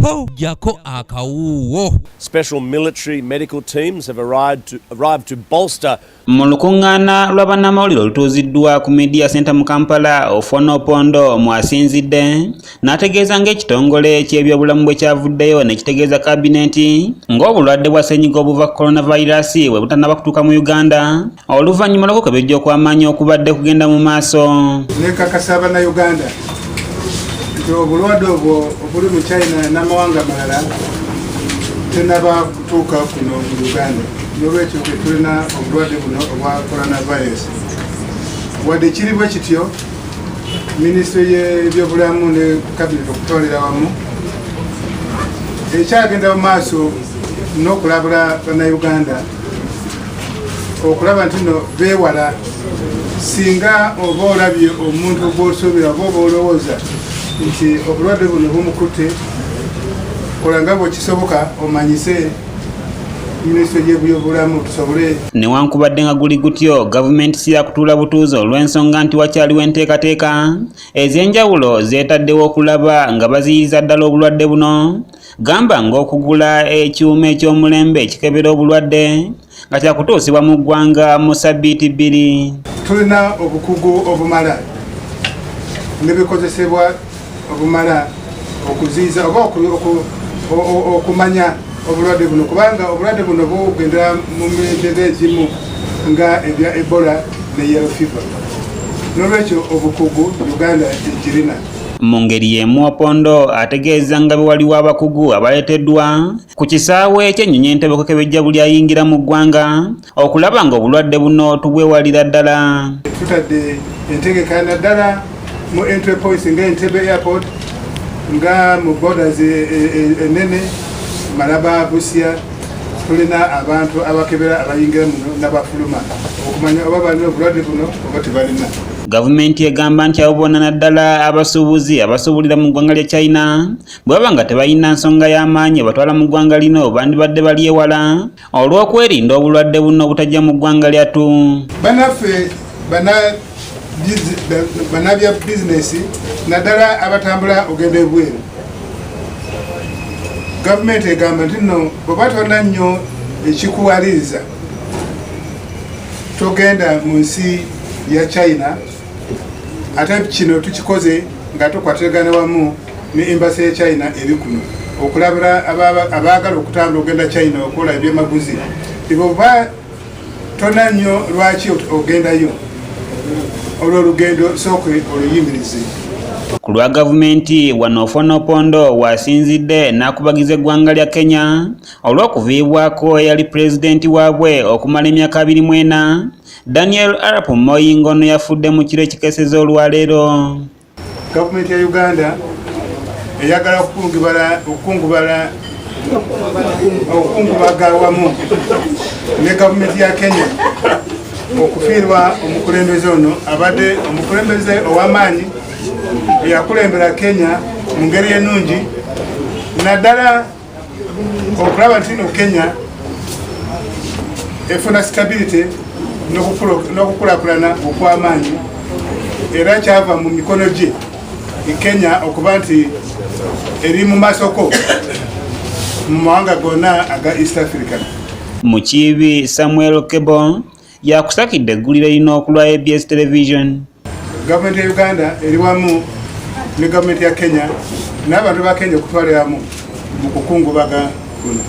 Ho, jjako akawuuwo. Special military medical teams have arrived to bolster Mu lukuŋŋaana lwa bannamawulire olutuuziddwa ku Media Center mu Kampala, Ofwono Opondo mwasinzidde n'ategeeza ng'ekitongole ky'ebyobulamu bwe kyavuddeyo ne kitegeeza kabineeti ng'obulwadde bwa ssennyiga obuva ku coronavirus bwe butannaba kutuuka mu Uganda, oluvannyuma lw'okukebejja okw'amaanyi okubadde kugenda mu maaso. Nekakasa Bannayuganda nti obulwadde obwo obuli mu China n'amawanga malala tenaba kutuuka kuno mu Uganda. Nolwekyo tetulina obulwadde buno obwa coronavirus. Wadde kiri bwe kityo, minisitule y'ebyobulamu ne kabineeti okutwalira wamu ekyagenda mu maaso n'okulabula Bannayuganda okulaba nti no beewala singa oba olabye omuntu gw'osuubira oba olowooza nti obulwadde buno bumukutte, kola nga bwekisoboka omanyise minisitule y'ebyobulamu tusobole. Newankubadde nga guli gutyo, gavumenti si yakutuula butuuze olw'ensonga nti wakyaliwo enteekateeka ez'enjawulo zeetaddewo okulaba nga baziyiza ddala obulwadde buno, gamba ng'okugula ekyuma eky'omulembe ekikebera obulwadde nga kyakutuusibwa mu ggwanga mu sabbiiti 2. Tulina obukugu obumala n'ebikozesebwa obumala okuziyiza oba okumanya obulwadde buno, kubanga obulwadde buno bugendera mu mirembe egimu nga ebya Ebola ne yellow fever. N'olwekyo obukugu Uganda egirina. Mu ngeri y'emu, Opondo ategeeza nga bwe waliwo abakugu abaleeteddwa ku kisaawe ky'ennyonyi Entebbe okukebejja buli ayingira mu ggwanga okulaba ng'obulwadde buno tubwewalira ddala. Tutadde entegeka naddala mu entry points nga Entebbe Airport, nga mu borders enene Malaba, Busia. Tulina abantu abakebera abayingira muno n'abafuluma okumanya oba balina obulwadde buno oba tebalina. Gavumenti egamba nti abo bonna, naddala abasuubuzi abasuubulira mu ggwanga lya China, bwe baba nga tebalina nsonga y'amaanyi batwala mu ggwanga lino, bandibadde bali ewala olw'okwerinda obulwadde buno obutajja mu ggwanga lyattu. Bannaffe bannabya bizinesi, naddala abatambula ogenda ebweru, gavumenti egamba nti nno bweba tolina nnyo ekikuwaliriza, togenda mu nsi ya China. Ate kino tukikoze nga tukwatagana wamu ne embassy ya China eri kuno okulabula abaagala okutambula ogenda China okukola ebyamaguzi, bweba tona nnyo lwaki ogendayo, olwo olugendo sooka oluyimirize. Ku lwa gavumenti, wano Ofwono Opondo wasinzidde n'akubagiza eggwanga lya Kenya olw'okuviibwako eyali pulezidenti waabwe okumala emyaka 24, Daniel Arap Moi, ng'ono yafudde mu kiro ekikeeseza olwaleero. Gavumenti ya Uganda eyagala okukungubaga wamu ne gavumenti ya Kenya okufiirwa omukulembeze ono abadde omukulembeze ow'amaanyi eyakulembera Kenya mu ngeri ennungi, naddala okulaba nti no Kenya efuna stability n'okukulakulana okw'amaanyi, era kyava mu mikono gye e Kenya okuba nti eri mu masoko mu mawanga gonna aga East Africa. Mukiibi Samuel Kebo yakusakidde eggulire lino ku lwa ABS Television. Gavumenti ya Uganda eri wamu ne gavumenti ya Kenya n'abantu ba Kenya okutwaliramu mu kukungubaga kuno.